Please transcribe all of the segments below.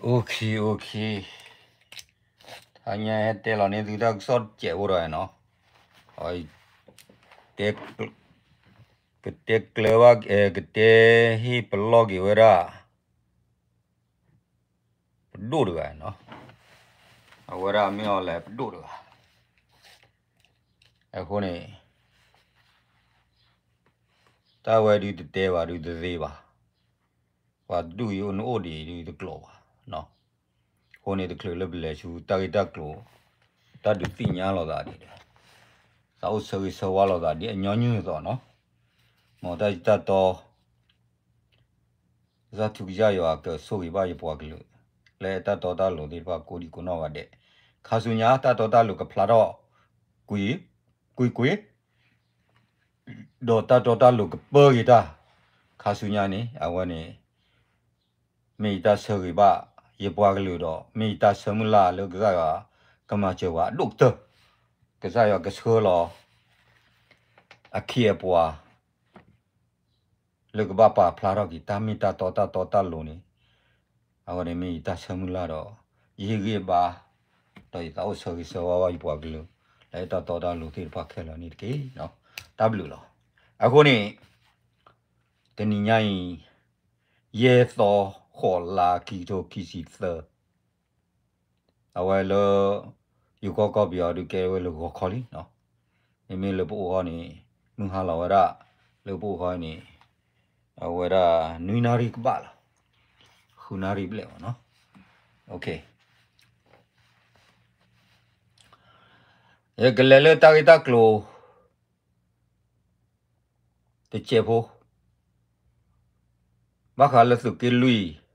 OK, OK, တဟါညါဟဲတဲလီၤန့ၢ်သုတၢ်ကစီၣ်တစဲးဖိဒီးနီၤ, တဲ, ကတဲကျၢၤဘၣ်, ကတဲဟ့ၣ်ပလီၢ်က့ၤဝဲဒၣ် ပဒိၣ်တဂၤနီၤ, အဝဲဒၣ်မ့ၢ်အီၤလဲၣ်ပဒိၣ်တဂၤ, အဃိန့ၣ် တၢ်ဝဲဒုးတတဲဘၣ်ဒုးတသ့ဘၣ်, ပှၤတဒူၣ်အံၤအိၣ်နအိၣ်ဒံးဒုးတကျိၤဘၣ်နီၤ, အဃိန့ၣ်တချုးလၢပလဲၤဆူတၢ်ဂ့ၢ်တၢ်ကျိၤ, တၢ်ဒုးသ့ၣ်ညါလိာ်သးဒ်ဒီး, သးအိၣ်ဆၢဂ့ၤဆၢဝါလိာ်သးဒ်အညီနုၢ်အသိးနီၤ, မ်တၢ်စံးတၢ်တီ ကစၢ်ထူကစၢ်ယွၤကဆိၣ်ဂ့ၤဘၣ်ယပှၤကလုာ်, လၢတၢ်တီတၢ်လိၤသ့ၣ်တဖၣ်ကိးဒံကိးနီၢ်ဂၤဒဲး, ခါဆူညါတၢ်တီတၢ်လိၤကဖျါထီၣ်, ကွ့ၢ်, ကွ့ၢ်ကွ့ၢ်, ဒီးတၢ်တီတၢ်လိၤကပၢက့ၤတၢ်, ခါဆူညါန့ၣ် အဝဲန့ၣ် မ့ၢ်ယတၢ်ဆၢဂ့ၤဘၣ်ယပှၤကလုာ်ဒီး မ့ၢ်ယတၢ်ဆၢမုၢ်လၢ်လၢကစၢ်ယွၤကမၤစၢၤပှၤအဒိၣ်ကတၢၢ်, ကစၢ်ယွၤကဆှၢလီၤ အခ့အပှၤ လၢကဘၣ်ပာ်ဖျါထီၣ်က့ၤတၢ်မ့ၢ်တၢ်တီတၢ်တီတၢ်လိၤန့ၣ်, အဝဲန့ၣ်မ့ၢ်ယတၢ်ဆၢမုၢ်လၢ်ဒီး ယဟ့ၣ်ဂံၢ်ဘါ, ဒီးယသးအိၣ်ဆၢဂ့ၤဆၢဝါဘၣ်ယပှၤကလုာ်, လၢတၢ်တီတၢ်လိၤသ့ၣ်တဖၣ်ခဲလၢာ်န့ၣ်တက့ၢ်. တၢ်ဘျုးလီၤ. အဃိန့ၣ် တနံၤညါအံၤ ယဲၢ်သီ ဃိးလါခံကထိခံဆံသၢ အဝဲလၢ ယိၤကီၢ်ကီၢ်ပယီၤဒုးကဲဝဲလၢဂီၤခီလံနီၤ, မ့မ့ၢ်လၢပအိၣ်ဃီန့ၣ် မုၢ်ဟါလီၤဝဲဒၣ်, လၢပအိၣ်ဃီန့ၣ် အဝဲဒၣ်နွံနၣ်ရံၣ်ကဘၣ်လီၤ, ဃုနၣ်ရံၣ်ဘျဲၣ်ဘၣ်နီၤ. ယကလဲၤလၢတၢ်ဂ့ၢ်တၢ်ကျိၤ တစဲးဖိ ဘၣ်ဃးလၢသုးက့လွံၢ်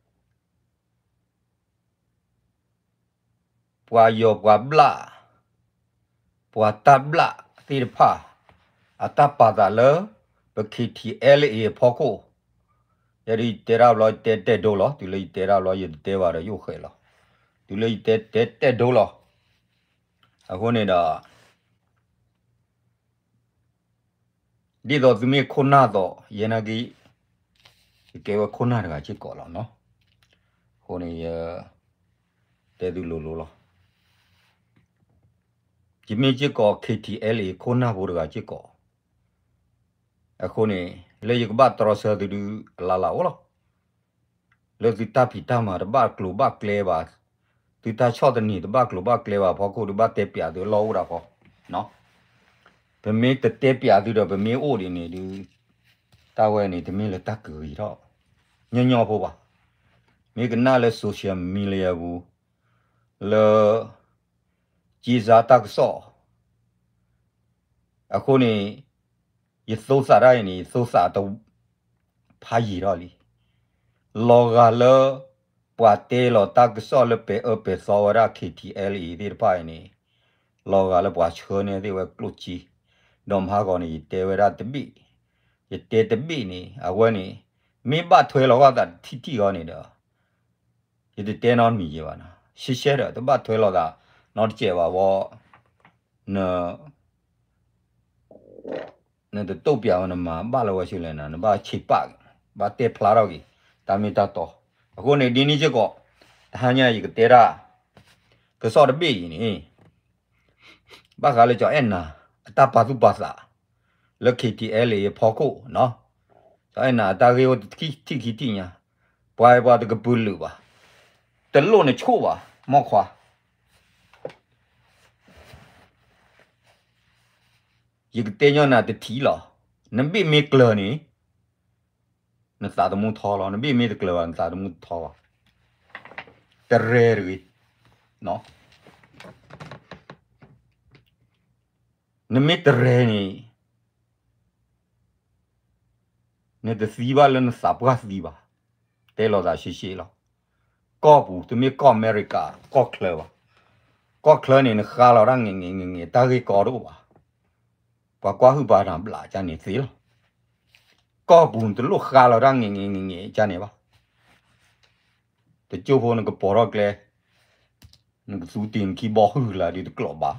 ပှၤယီၤပှၤဘျၣ်, ပှၤတၢ်ဘျၣ်သ့ၣ်တဖၣ် အတၢ်ပာ်သးလၢ ပ KTLA အဖီခိၣ်, ယဲဒၣ်ယတဲတၢ်ဘျီ ယတဲတဲဒိလီၤ, တုၤလၢယတဲတၢ်ဘျီ ယတတဲဘၣ်ဒီးယအိၣ်ဃဲးလီၤ, တုၤလၢယတဲတဲတဲဒိလီၤ. အဃိန့ၣ်ဒီး ဒ်သိးသုမ့ၢ်ခိၣ်နၢ်သိး ယဲနာ်က့ ယကဲဝဲခိၣ်နၢ်တဂၤစ့ၢ်ကီးလီၤနီၤ. အဃိန့ၣ် ယတဲသုလိၤလိၤလီၤ. ယမ့ၢ်စ့ၢ်ကီး KTLA ခိၣ်နၢ်ဖိတဂၤစ့ၢ်ကီး, အဃိန့ၣ် လၢယကဘၣ်တြီဆၢသုဒုးအလၢ်လၢ်အိၣ်လီၤ. လၢသုတၢ်ဖံးတၢ်မၤတဘၣ်ကျိၤဘၣ်ကျဲဘၣ်, သုတၢ်ဆီၣ်သနံးတဘၣ်ကျိၤဘၣ်ကျဲဘၣ်အဖီခိၣ် ဒုးဘၣ်တဲပျးသုလီၢ်အိၣ်ဒၣ်ဃီ, ပမ့ၢ်တတဲပျးသုဒီး ပမ့ၢ်အိၣ်ဒ်န့ၣ်ဒုး တၢ်ဝဲန့ၣ် တမ့ၢ်လၢတၢ်ကဂ့ၤထီၣ် ညီညီဖိဘၣ်. မ့ၢ်ကနၣ်လၢ social media ပူၤ လၢ က့စါတၢ်ကစီၣ် အဃိန့ၣ် ယသိသးတၢ်အံၤန့ၣ် ယသိသးတဖးယံာ်ထီၣ်လံ. လီၤဂာ်လၢ ပှၤတဲလီၤတၢ်ကစီၣ်လၢပဲၤအၢပဲၤသီဝဲဒၣ် KTLA သ့ၣ်တဖၣ်အံၤန့ၣ် လီၤဂာ်လၢပှၤဆှၢန့ၢ်သ့ၣ်ဝဲကျိၣ်စ့, ဒီးမဟါဂီၤန့ၣ် ယတဲဝဲဒၣ်တဘ့ၣ်, ယတဲတဘ့ၣ်န့ၣ် အဝဲန့ၣ် မ့ၢ်ဘၣ်ထွဲလီၤဂာ်သးတထံၣ်ထံၣ်အီၤန့ၣ်ဒီး ယတတဲနီတမံၤယဲဘၣ်နီၤ, ရှဲရှဲဒီး တဘၣ်ထွဲလီၤသး နီတစဲးဘၣ်ဝဲ, န နတတိာ်ပျးဝဲနမၤဘၣ်လၢၤဝဲဆူလဲၣ်နီၤ, နဘၣ်ဆံးပာ်, ဘၣ်တဲဖျါထီၣ်က့ၤ တၢ်မ့ၢ်တၢ်တီ. အဃိန့ၣ် ဒ်န့ၣ်စ့ၢ်ကီး တဟါညါယကတဲဒၣ် ကစီၣ်တဘ့ၣ်အံၤန့ၣ် ဘၣ်ဃးလၢကၠီၤအဲၣ်နၤ အတၢ်ပာ်သူၣ်ပာ်သး လၢ KTLA အဖီခိၣ်နီၤ, ကၠီၤအဲၣ်နၤအတၢ်ဂ့ၢ်အိၣ်တထံၣ်ခံထံၣ်ညါ, ပှၤပှၤတကပုာ်လုာ်ဘၣ်, တလိၣ်နဆိၣ်ဘၣ် မိၢ်ခွါ ယကတဲညီနၤတထံၣ်လီၤ. နဘ့ၣ်မ့ၢ်ကျၢၤန့ၣ် နသးသမူထီလီၤ, နဘ့ၣ်မ့ၢ်တကျၢၤဘၣ် နသးသမူတထီဘၣ်. တရဲၣ်တဂ့ၤ, နမ့ၢ်တရဲၣ်န့ၣ် နတသံဘၣ်လၢနသးပှၢ်သံဘၣ်. တဲလီၤသးရှဲရှဲလီၤ. ကီၢ်ပူၤ တမ့ၢ်ကီၢ်အမဲရကၤ ကီၢ်ချၢဘၣ်. ကီၢ်ချၢန့ၣ် နဃါလီၤတၢ်ငဲၤငဲၤငဲၤငဲၤ တၢ်ဂ့ၢ်ကီတအိၣ်ဘၣ်. ပှၤကွၢ်ဟုၣ်ပှၤတၢ်ဘျးကန့ၣ်သ့လီၤ. ကီၢ်ပူၤနတလိၣ်ဃါလီၤတၢ်ငဲၤငဲၤငဲၤငဲၤကန့ၣ်ဘၣ်. တကၠိဖိနကပိာ်ထီၣ်ကျဲ နကသူတ့ၢ်နခံဘီဟုၣ်လၢဒ်တကျိးဘၣ်.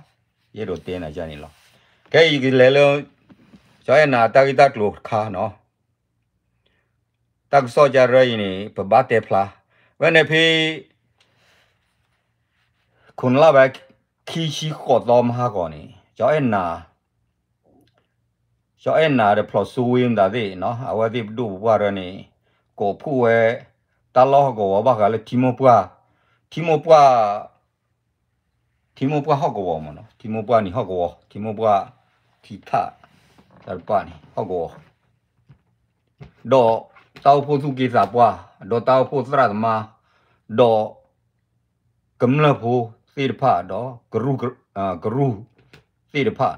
ယအဲၣ်ဒိးတဲနၤကန့ၣ်လီၤ. ခဲအံၤယကလဲၤလၢ ကၠီၤအဲၣ်နၤတၢ်ဂ့ၢ်တၢ်ကျိၤတခါနီၤ. တၢ်ကစီၣ်ကရၢအံၤန့ၣ် ပဘၣ်တဲဖျါ ဝဲန့ၣ်ဖဲ ခိၣ်နလါဘၣ် ခံဆံဃိးသီမဟါဂီၤန့ၣ် ကၠီအဲၣ်နၤ ကၠီအဲၣ်နၤဒီးဖျိးစိဝ့မတၤသ့ၣ် အဝဲသ့ၣ်ပဒိၣ်ပပှၢ်ရၢန့ၣ် ကိးဖှိၣ်ဝဲ တၢ်လီၢ်ဟီၣ်ကဝီၤဘၣ်ဃးလၢထံမိၢ်ပှၢ် ထံမိၢ်ပှၢ် ထံမိၢ်ပှၢ်ဟီၣ်ကဝီၤမ့ၢ်နီၤ ထံမိၢ်ပှၢ်နံၤဟီၣ်ကဝီၤ ထံမိၢ်ပှၢ် ထံထၣ် တၢ်တပၣ်န့ၣ် ဟီၣ်ကဝီၤ ဒီးတၢ်အိၣ်ဖှိၣ်သူၣ်က့သးပှၢ် ဒီးတၢ်အိၣ်ဖှိၣ်သရၣ်သမါ ဒီး ကမျၢၢ်ဖိသ့ၣ်တဖၣ်ဒီး ကရူၢ်သ့ၣ်တဖၣ်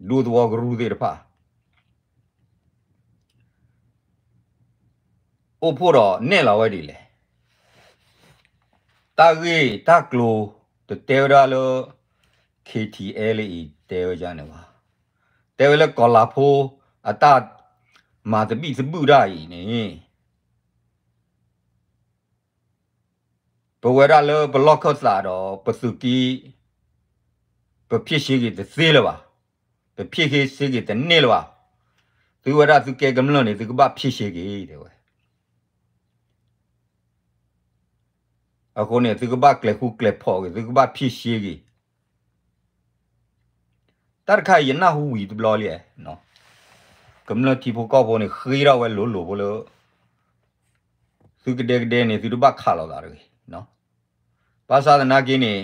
ဒူသဝီကရူၢ်သ့ၣ်တဖၣ် အိၣ်ဖှိၣ်ဒီးနဲၣ်လီၤဝဲဒ်လဲၣ်. တၢ်ဂ့ၢ်တၢ်ကျိၤ တတဲဝဲဒၣ်လၢ ခ့ထံအဲလၢအံၤ တဲဝဲဒ်န့ၣ်ဘၣ်. တဲဝဲလၢကီၤလၤဖိ အတၢ်မၤသဘံၣ်သဘုၣ်ဒၣ်အံၤန့ၣ် ပဝဲဒၣ်လၢပလီၢ်ခၢၣ်သးဒီး ပသုးက့ ပဖြေရှင်းက့ၤတသ့လၢၤဘၣ်. ပဖြေရှင်းက့ၤတန့ၢ်လၢၤဘၣ်. သုဝဲဒၣ်သုကဲကမျၢၢ်န့ၣ် သုကဘၣ်ဖြေရှင်းက့ၤ တဲဝဲ. အဃိန့ၣ် သုကဘၣ်ကျဲၤဃူကျဲၤဖိးက့ၤ သုကဘၣ်ဖြေရှင်းက့ၤ တၢ်တခါအံၤ ယနၢ်ဟူဝံၤတဘျီလံ. ကမျၢၢ်ထံဖိကီၢ်ဖိန့ၣ် ဃ့ထီၣ်ဝဲလိၤလိၤဖိလၢ သုကဒဲကဒဲန့ၣ် သုတဘၣ်ခးလိာ်သးတဂ့ၤ. ဘၣ်ဆၣ်သနာ်က့န့ၣ်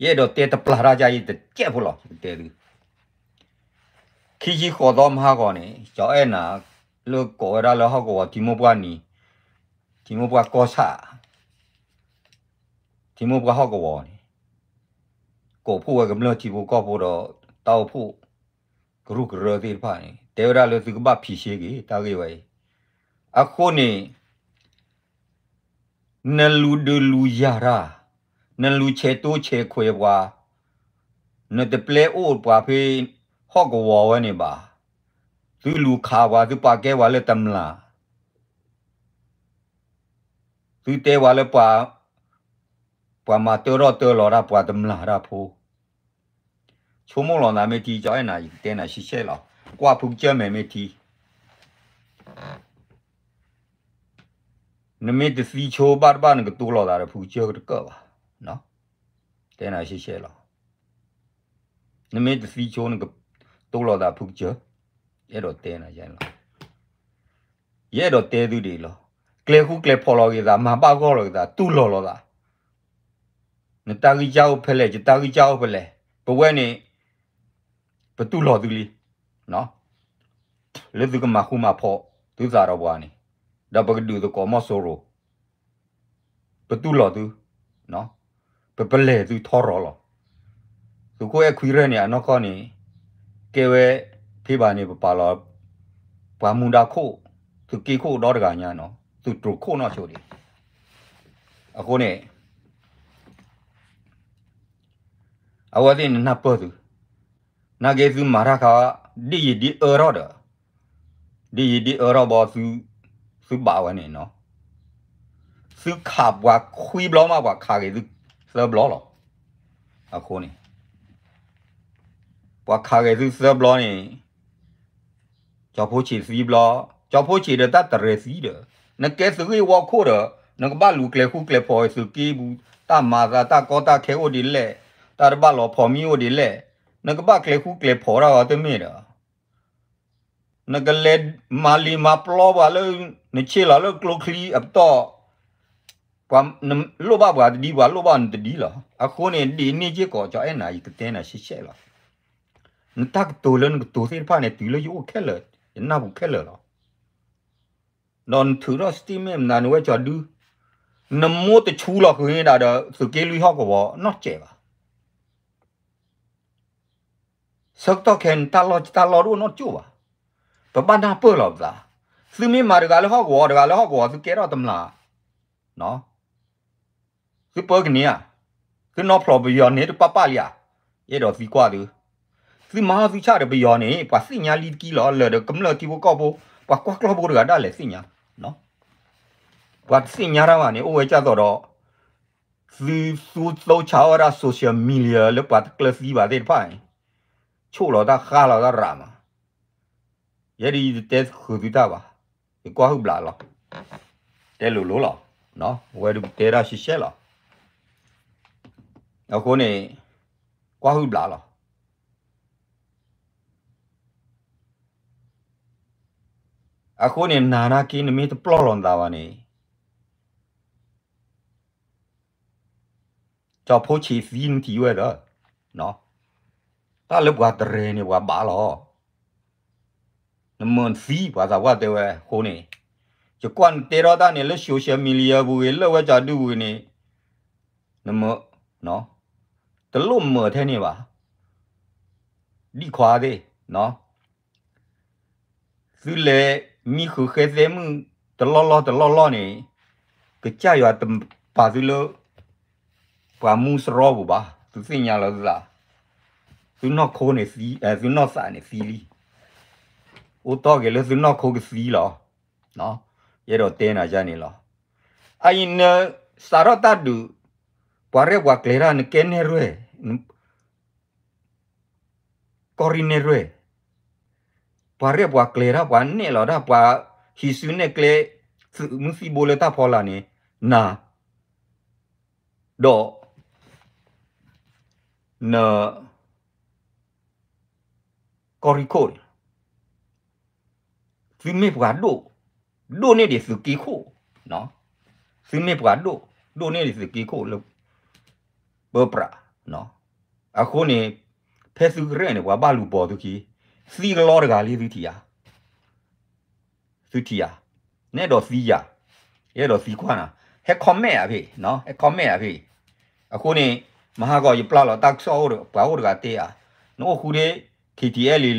ယအဲၣ်ဒိးတဲတပျၢ်တၢ်ယါအံၤတကဲးဖိလီၤ ယကတဲသု. ခံဆံဃိးသီမဟါဂီၤန့ၣ် ကၠီအဲၣ်နၤ လၢကိးဝဲဒၣ်လၢဟီၣ်ကဝီၤထံမိၢ်ပှၢ်နံၤ ထံမိၢ်ပှၢ်ကီၢ်ဆၣ် ထံမိၢ်ပှၢ်ဟီၣ်ကဝီၤန့ၣ် ကိးဖှိၣ်ဝဲကမျၢၢ်ထံဖိကီၢ်ဖိဒီး တၢ်အိၣ်ဖှိၣ်ကရူၢ်ကရၢသ့ၣ်တဖၣ်န့ၣ် တဲဝဲဒၣ်လၢသုကဘၣ်ဖြေရှင်းက့ၤ တၢ်ဂ့ၢ်ဝဲအံၤ. အဃိန့ၣ် နလူၤဒုးလူၤယၤတၢ်, နလူၤဆဲးတိဆဲးခွဲးပှၤ, နတပျဲအိၣ်ပှၤဖဲဟီၣ်ကဝီၤဝဲန့ၣ်ဘၣ်. သုလူၤခးပှၤ သုပာ်ကဲပှၤလၢတမျၢ် သုတဲပှၤလၢ ပှၤမၤတၢထီၣ်တၢလီၤတၢ် ပှၤတမျၢ်တၢ်ဖိ, ဆိကမိၣ်လီၤနၤမ့ၢ်ထံ ကၠီအဲၣ်နၤ ယကတဲနၤရှဲရှဲလီၤ. ကွၢ်ဖုကစၢၢ်မဲာ်မ့ၢ်ထံ နမ့ၢ်တသံဆိဘၣ်တဘၣ် နကတိၤလီၤသးဒီးဖုကစၢၢ်တကၢၢ်ဘၣ်. တဲနၤရှဲရှဲလီၤ. နမ့ၢ်တသံဆိ နကတိၤလီၤသးဖုကစၢၢ်, ယအဲၣ်ဒိးတဲနၤလီၤ. ယအဲၣ်ဒိးတဲသုဒ်အံၤလီၤ. ကျဲၤဃူကျဲၤဖိးလီၤက့ၤသး, မၤဘၣ်ဂီၢ်လီၤက့ၤသး, တူၢ်လိာ်လီၤသး. နတၢ်ဂံၢ်စၢ်အိၣ်ဖဲလဲၣ်, ယတၢ်ဂံၢ်စၢ်အိၣ်ဖဲလဲၣ်, ပဝဲန့ၣ် ပတူၢ်လိာ်သုလံ. လၢသုကမၤဃူမၤဖိးသုသးဒီးပှၤန့ၣ်, ဒီးပကဒုးသကိးမီၢ်စိရိၤ, ပတူၢ်လိာ်သု, ပပလဲၤသုထီရီၤလီၤ. သုးခိၣ်အဲၣ်ခွံရဲၣ်န့ၣ် အနီၢ်ကီၢ်န့ၣ် ကဲဝဲဖဲဘၣ်န့ၣ် ပပာ်လီၤ ပှၤမူဒါခိၣ်, သုးက့ခိၣ်ဒီတဂၤညါနီၤ, သုးတြိၤခိၣ်နီၢ်ဆိဒံး. အဃိန့ၣ် အဝဲသ့ၣ်န့ၣ်နၢ်ပၢၢ်သု, နာ်က့သုမၤတၢ်ခါ ဒ်ယံာ်ဒ်အၢထီၣ်ဒီး, ဒ်ယံာ်ဒ်အၢထီၣ်ဘီ သုဘၣ်ဝဲန့ၣ်နီၤ, သုခးပှၤခွံဘျီမး ပှၤခးဂ့ၤသုသၢဘျီလီၤ. အဃိန့ၣ် ပှၤခးဂ့ၤသုသၢဘျီန့ၣ် ကၠီဖိဆံးသံဘျီ, ကၠီဖိဆံးဒီးတၢ်တရဲသံဒီး, နကဲသုးဂ့ၢ်ဝီခိၣ်ဒီး နကဘၣ်လူၤကျဲၤဃူကျဲၤဖိးသုးက့ပူၤ, တၢ်မၤသးတၢ်ကီတၢ်ခဲအိၣ်ဒ်လဲၣ်, တၢ်တဘၣ်လီၤဖိးမံအိၣ်ဒ်လဲၣ်, နကဘၣ်ကျဲၤဃူကျဲၤဖိးတၢ်ဂီၤတမ့ၢ်ဒီး နကလဲၤမၤလံာ်မၤပျီပှၤလၢ နဆ့ၣ်လီၤလၢကျိချံအပတီၢ်, ပှၤလိၣ်ဘၣ်ပှၤတဒ် ပှၤလိၣ်ဘၣ်နတဒ်လီၤ. အဃိန့ၣ် ဒ်န့ၣ်စ့ၢ်ကီး ကၠီအဲၣ်နၤ ယကတဲနၤရှဲရှဲလီၤ. နတၢ်ကတိၤလၢနကတိၤသ့ၣ်တဖၣ်န့ၣ် တုၤလၢယအိၣ်ခဲလၢာ်, ယနၢ်ပူၤခဲလၢာ်လီၤ. ဒီးနထုးထီၣ် statement မနုၤ နဝဲကၠီဒု, နမိၢ်တဆူလီၤဃုာ်န့ၣ်ဒၣ်ဒီး သုးက့လွံၢ်ဟီၣ်ကဝီၤနီၢ်စဲးဘၣ်. ဆၢကတီၢ်ခဲအံၤ နတၢ်လီၢ်တၢ်လီၢ်တအိၣ်နီတစဲးဘၣ်. ပဘၣ်နၢ်ပၢၢ်လီၤပသး, သုမ့ၢ်မၤတဂၤလၢဟီၣ်ကဝီၤ တဂၤလၢဟီၣ်ကဝီၤ သုကဲထီၣ်တမျၢ်, သုပၢကန့ၢ်ဧါ, သုနီၢ်ဖျိးပယီၤန့ၣ်တပၣ်ပၣ်လံဧါ, ယအဲၣ်ဒိးသံကွၢ်သု, သုမၤအီၣ်သုဆၣ်ဒီးပယီၤန့ၣ် ပှၤသ့ၣ်ညါလံတကံလီၤ, လၢာ်ဒီးကမျၢၢ်ထံဖိကီၢ်ဖိ, ပှၤကွၢ်ကျီၢ်ဖိတဂၤဒၣ်လဲာ်သ့ၣ်ညါ, ပှၤတသ့ၣ်ညါတၢ်ဘၣ်န့ၣ် အိၣ်ဝဲကၢ်သိးဒီး သုသူသိဆါအီၣ်ဝဲဒၣ် social media လၢပှၤတကျၢၤသံဘၣ်သ့ၣ်တဖၣ်န့ၣ်, ဆိၣ်လီၤတၢ်ဃါလီၤတၢ်ရးမး, ယဲဒၣ်ယတတဲဃုာ်သုတၢ်ဘၣ်, ယကွၢ်ဟုၣ်ဘျးလီၤ, တဲလိၤလိၤလီၤ, ဝဲဒၣ်ကတဲတၢ်ရှဲရှဲလီၤ. အဃိန့ၣ် ကွၢ်ဟုၣ်ဘျးလီၤ. အဃိန့ၣ် နၤနာ်က့ နမ့ၢ်တပျီၢ်လီၤနသးဘၣ်န့ၣ် ကၠီဖိဆံးသံနထံၣ်ဝဲဒီး, တၢ်လၢပှၤတရဲၤန့ၣ် ပှၤဘၣ်လီၤ. နမၢနသံ ပှၤသးပှၢ်တဲဝဲအဃိန့ၣ်, ယကွၢ်နတဲထီၣ်တၢ်န့ၣ် လၢ social media ပူၤဂ့ၤ လၢဝဲကၠီဒုပူၤဂ့ၤန့ၣ်, နမၢ, တလိၣ်မၢထဲန့ၣ်ဘၣ်, ဒံၣ်ခွါသ့ၣ်, သုလဲၤမံဃုာ်ဃဲသဲမုၣ်တလီၢ်လီၢ်တလီၢ်လီၢ်န့ၣ်, ကစၢ်ယွၤတပာ်သုလၢ ပှၤမူစရီပူၤဘၣ်, သုသ့ၣ်ညါလီၤသုသး, သုနီၢ်ခိန့ၣ်သံ, သုနီၢ်သးန့ၣ်သံလံ, အိၣ်တီၢ်က့ၤလၢသုနီၢ်ခိကသံလီၤ. ယအဲၣ်ဒိးတဲနၤယၤန့ၣ်လီၤ. အအံၤနစးထီၣ်တၢ်ဒုး, ပှၤရဲၣ်ပှၤကျဲၤတၢ် နကဲနဲၣ်ရွဲၣ် ကီၢ်ရ့ၣ်နဲၣ်ရွဲၣ်, ပှၤရဲၣ်ပှၤကျဲၤတၢ် ပှၤနဲၣ်လီၤတၢ် ပှၤဟံးစုနဲၣ်ကျဲ, သုးမုၢ်သံၣ်ဘိလၢတၢ်ဖီလာ်န့ၣ်, နၤ, ဒီး, န, ကီၢ်ရ့ၣ်ခိၣ်န့ၣ် သုမ့ၢ်ပှၤဒိၣ်, ဒိၣ်န့ၢ်ဒံးသုးက့ခိၣ်, သုမ့ၢ်ပှၤဒိၣ်, ဒိၣ်န့ၢ်ဒံးသုးက့ခိၣ်လၢ ပၢပြး, အဃိန့ၣ်, ဖဲသုကရဲၣ်န့ၣ် ပှၤဘၣ်လူၤပိာ်သုခံ, သံကလီတဂၤလံသုထံၣ်ဧါ, သုထံၣ်ဧါ, နအဲၣ်ဒိးသံယၤ, ယအဲၣ်ဒိးသံကွၢ်နၤ, ဟဲ comment ဧါဖဲ, ဟဲ comment ဧါဖဲ, အဃိန့ၣ်, မဟါဂီၤယပျၢ်လီၤတၢ်ကစီၣ်အိၣ်ဒီး ပှၤအိၣ်တဂၤတဲဧါ, နအိၣ်ဃူဒ့, KTLA,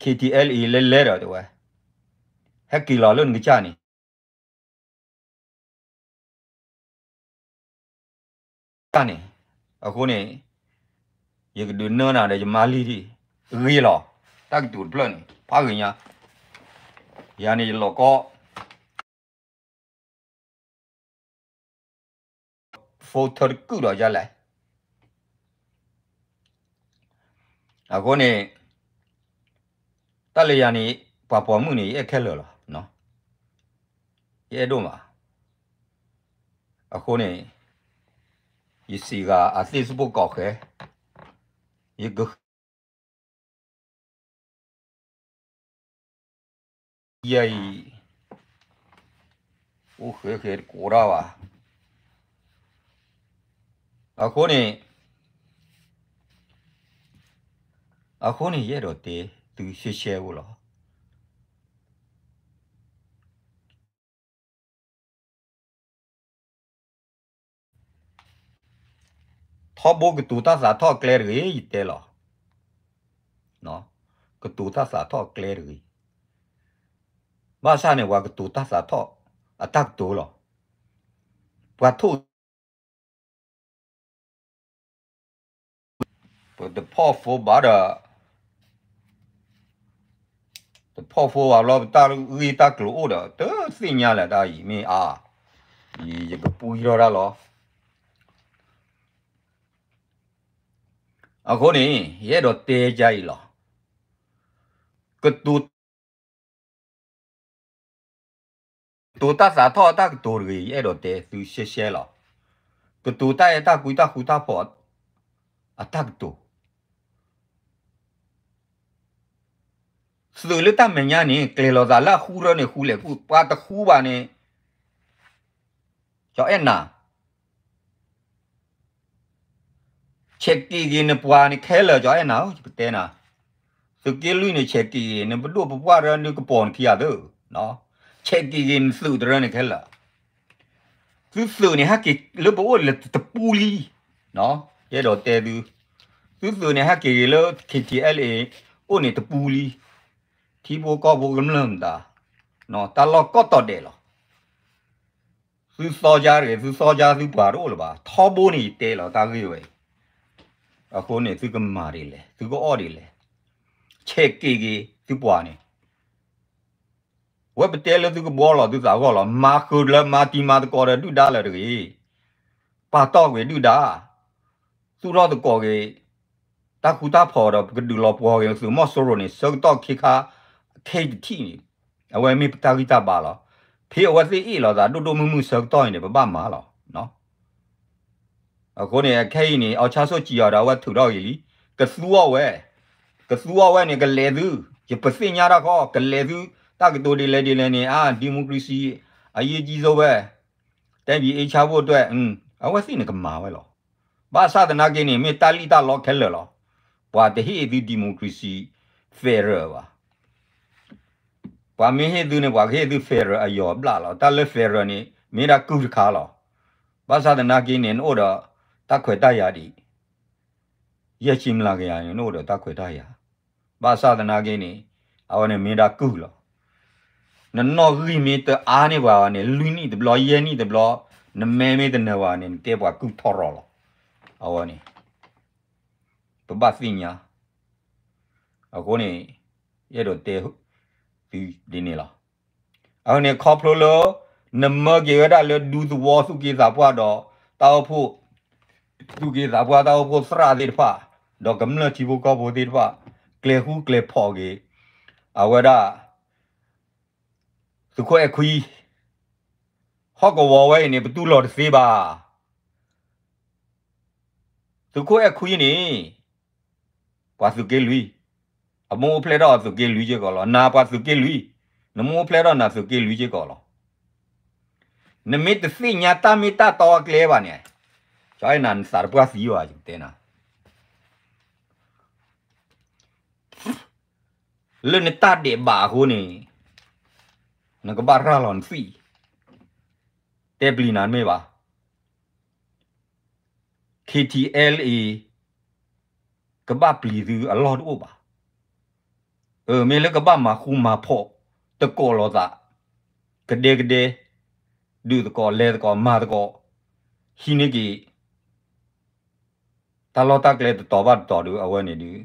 KTLA လဲၤလဲၤဒီးတဲဝဲ, ဟဲက့ၤလီၤလၢနကစၢ်န့ၣ် န့ၣ်, အဃိန့ၣ်, ယကဒုးနၢနၤဒီးယမါလံဒံး, ဂ့ၤလီၤ, တၢ်ကတိၤတဖျၢၣ်န့ၣ် ဖးဂ့ၤညါ, ယၤန့ၣ်ယလီၤကီ phone ထၢတကုၢ်ဒီးယၤလဲၣ်, အဃိန့ၣ်, တၢ်လၢယၤန့ၣ်, ပှၤပိာ်မုၣ်န့ၣ် ယအဲၣ်ခဲလၢာ်လီၤ, ယအဲၣ်ဒိၣ်မး, အဃိန့ၣ်, ယစံးဂၤအသ့ၣ်စပိၢ်ကီၢ်ဃဲ, ယက ယၤအံၤ, အိၣ်ဃဲဃဲတကိးတၢ်ဘၣ်, အဃိန့ၣ်, အဃိန့ၣ် ယအဲၣ်ဒိးတဲသုရှဲရှဲဖိလီၤ. ထီဘိကတိၤတၢ်သးထီၣ်အကျဲတဂ့ၤ ယတဲလီၤ. ကတိၤတၢ်သးထီၣ်အကျဲတဂ့ၤ. ဘၣ်ဆၣ်န့ၣ် ပှၤကတိၤတၢ်သးထီၣ်အတၢ်ကတိၤလီၤ. ပှၤထိၣ် ပတဖီၣ်ဖိဘၣ်ဒီး တဖီၣ်ဖိဘၣ်ဘျီ ပတၢ်ဂ့ၢ်တၢ်ကျိၤအိၣ်ဒီး တသ့ၣ်ညါလၢတၢ်အံၤမ့ၢ်အါ, ယကပှံထီၣ်တၢ်လီၤ. အဃိန့ၣ် ယအဲၣ်ဒိးတဲယၤအံၤလီၤ. ကတိၤ ကတိၤတၢ်သးထီၣ်အတၢ်ကတိၤတဂ့ၤ ယအဲၣ်ဒိးတဲသုရှဲရှဲလီၤ. ကတိၤတၢ်အဲၣ်တၢ်ကွံတၢ်ဃူတၢ်ဖိးအတၢ်ကတိၤ သုးလၢတၢ်မဲာ်ညါန့ၣ် ကျဲၤလီၤသးလၢအဃူရၢန့ၣ် ဃူလဲၣ်ဃူ, ပှၤတဃူဘၣ်န့ၣ် ကၠီအဲၣ်နၤ ဆဲးက့ၤက့ၤနပှၤန့ၣ်ခဲလၢာ် ကၠီအဲၣ်နၤဧၢ, ယကတဲနၤ, သုးက့လွံၢ်န့ၣ် ဆဲးက့ၤက့ၤ နပဒိၣ်ပပှၢ်တရၢ နကပိာ်နခံဂၤသၢ, ဆဲးက့ၤက့ၤနသုးတရၢန့ၣ်ခဲလၢာ်. သုသုးန့ၣ် ဟဲက့ၤလၢပအိၣ်လၢတပူလံ, ယအဲၣ်ဒိးတဲသု, သုသုးန့ၣ် ဟဲက့ၤက့ၤလၢ KTLA အိၣ်န့ၣ်တပူလံ, ထံဖိကီၢ်ဖိကမျၢၢ်မတၤ, တၢ်လီၢ်ကီၢ်တီၤဒဲးလီၤ. သုသီကါတဂ့ၤ, သုသီကါသုပှၤတအိၣ်လၢၤဘၣ်. ထီဘိန့ၣ် ယတဲလီၤတၢ်ဂ့ၢ်ဝဲအံၤ, အဃိန့ၣ် သုကမၤဒ်လဲၣ်, သုကအီၣ်ဒ်လဲၣ်, ဆဲးက့ၤက့ၤသုပှၤန့ၣ်, ဝဲပတဲလၢသုကဘှီလီၤသုသးအဂီၢ်လီၤ. မၤဃုာ်လၢမၤတံၤမၤသကိးဒီးဒုၣ်ဒါလၢၤတဂ့ၤ, ပာ်တီၢ်ကွံာ်ဒုၣ်ဒါ, သူၣ်ထီၣ်သကိးက့ၤ တၢ်ဃူတၢ်ဖိးဒီး ပကဒုးလီၤပှီၤက့ၤသုးမီၤစိရိၤန့ၣ် ဆၢကတီၢ်ခ့ခါ ခဲအံၤတထံၣ်န့ၣ်, အဝဲမ့ၢ်ပတၢ်ဂံၢ်တၢ်ဘါလီၤ. ဖဲအဝဲသ့ၣ်အ့ၣ်လိာ်သးဒိၣ်ဒိၣ်မုၢ်မုၢ်ဆၢကတီၢ်အံၤန့ၣ် ပဘၣ်မၤလီၤ. အဃိန့ၣ် အခဲအံၤန့ၣ် အောင်ဆန်းစုကြည်အီၤဒီး အဝဲထုးထီၣ်ဂ့ၤလံ, ကသူအီၤဝဲ, ကသူအီၤဝဲန့ၣ် ကလဲၤသု, ယပသ့ၣ်ညါတၢ်ဃီ ကလဲၤသု, တၢ်ကတိၤဒ်လဲၣ်ဒ်လဲၣ်န့ၣ် အါ ဒီမိုကရေစီ အရေးကြီးဆုံးပဲ, တိုင်းပြည်အေးချမ်းဖို့အတွက်, အဝဲသ့ၣ်န့ၣ်ကမၤဝဲလီၤ. ဘၣ်ဆၣ်သနာ်က့န့ၣ် မ့ၢ်တၢ်လံၣ်တၢ်လီခဲလၢာ်လီၤ. ပှၤတဟ့ၣ်သု democracy federal ဘၣ်. ပှၤမ့ၢ်ဟ့ၣ်သုန့ၣ် ပှၤကဟ့ၣ်သု federal အယီၤဘျၣ်လီၤ. တၢ်လၢ federal န့ၣ် မ့ၢ်ဒၣ်ကုၢ်တခါလီၤ. ဘၣ်ဆၣ်သနာ်က့န့ၣ် နအိၣ်ဒီးတၢ်ခွဲးတၢ်ယာ်ဒံး, ယဲၢ်ဆံမျးကယၤန့ၣ် နအိၣ်ဒီးတၢ်ခွဲးတၢ်ယာ်, ဘၣ်ဆၣ်သနာ်က့န့ၣ် အဝဲန့ၣ်မ့ၢ်ဒၣ်ကုၢ်လီၤ. နနီၣ်ဂံၢ်မ့ၢ်တအါန့ၢ်ပှၤန့ၣ် လွံၢ်နံၣ်တဘျီ ယဲၢ်နံၣ်တဘျီ, နမဲမ့ၢ်တနၢၤဘၣ်န့ၣ် နကဲပှၤကုၢ်ထီရီၤလီၤ. အဝဲန့ၣ် ပဘၣ်သ့ၣ်ညါ, အဃိန့ၣ် ယအဲၣ်ဒိးတဲသုဒ်န့ၣ်လီၤ. အဃိန့ၣ် ခီဖျိလၢ နမၢက့ၤဝဲဒၣ်လၢဒူသဝီသူၣ်က့သးပှၢ်ဒီး တၢ်အိၣ်ဖှိၣ် သူၣ်က့သးပှၢ် တၢ်အိၣ်ဖှိၣ်သရၣ်သ့ၣ်တဖၣ်, ဒီးကမျၢၢ်ထံဖိကီၢ်ဖိသ့ၣ်တဖၣ်, ကျဲၤဃူကျဲၤဖိးက့ၤ အဝဲဒၣ် သုးခိၣ်အဲၣ်ခွံ, ဟီၣ်ကဝီၤဝဲအံၤန့ၣ် ပတူၢ်လိာ်တသ့ဘၣ်. သုးခိၣ်အဲၣ်ခွံန့ၣ် ပှၤသုးက့လွံၢ်, အမိၢ်အိၣ်ဖျဲၣ်ထီၣ်အသုးက့လွံၢ်စ့ၢ်ကီးလီၤ. နၤပှၤသုးက့လွံၢ်, နမိၢ်အိၣ်ဖျဲၣ်ထီၣ်နၤသုးက့လွံၢ်စ့ၢ်ကီးလီၤ. နမ့ၢ်တသ့ၣ်ညါတၢ်မ့ၢ်တၢ်တီအကျဲဘၣ်န့ၣ်, ကၠီအဲၣ်နၤနသးတပှၢ်သံဘၣ် ယကတဲနၤ လၢနတၢ်ဒဲးဘးအဃိန့ၣ် နကဘၣ်ရၤလီၤနသွံၣ်, တဲပျံၤနၤတမ့ၢ်ဘၣ်. ခ့ထံအဲလ်အ့ ကဘၣ်ပျံၤသုအလီၢ်တအိၣ်ဘၣ်. အမ့ၢ်လၢကဘၣ်မၤဃူမၤဖိး တကိးလိာ်သး ကဒဲကဒဲ ဒုးသကိးလဲၤသကိးမၤသကိး ဟံးန့ၢ်က့ၤ တၢ်လီၢ်တၢ်ကျဲတတီၤဘၣ်တတီၤဒီး အဝဲန့ၣ်ဒီး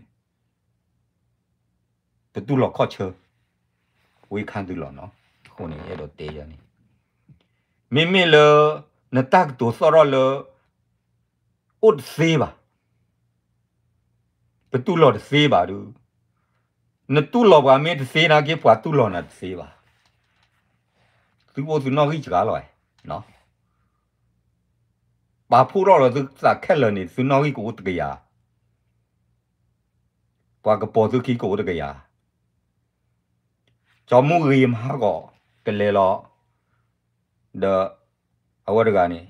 ပတူၢ်လိာ်ခီၣ်ဆၢ ဝ့ခါသုလီၤနီၤ. အဃိန့ၣ် ယအဲၣ်ဒိးတဲယၤန့ၣ် မ့မ့ၢ်လၢ နတၢ်ကတိၤသီၣ်ထီၣ်လၢ အိၣ်တသ့ဘၣ်, ပတူၢ်လိာ်တသ့ဘၣ်ဒီး နတူၢ်လိာ်ပှၤမ့ၢ်တသ့နာ်က့ ပှၤတူၢ်လိာ်နၤတသ့ဘၣ်. သုအိၣ်သုနီၣ်ဂံၢ်စှၤလီၤ, ပာ်ဖှိၣ်ထီၣ်လီၤသုသးခဲလၢာ်န့ၣ် သုနီၣ်ဂံၢ်ကအိၣ်တကယၤ, ပှၤကပိာ်သုခံကအိၣ်တကယၤ, ကၠီမူဂ့ၤမဟါဂီၤ ကလဲၤလီၤ, ဒီး အဝဲတဂၤန့ၣ်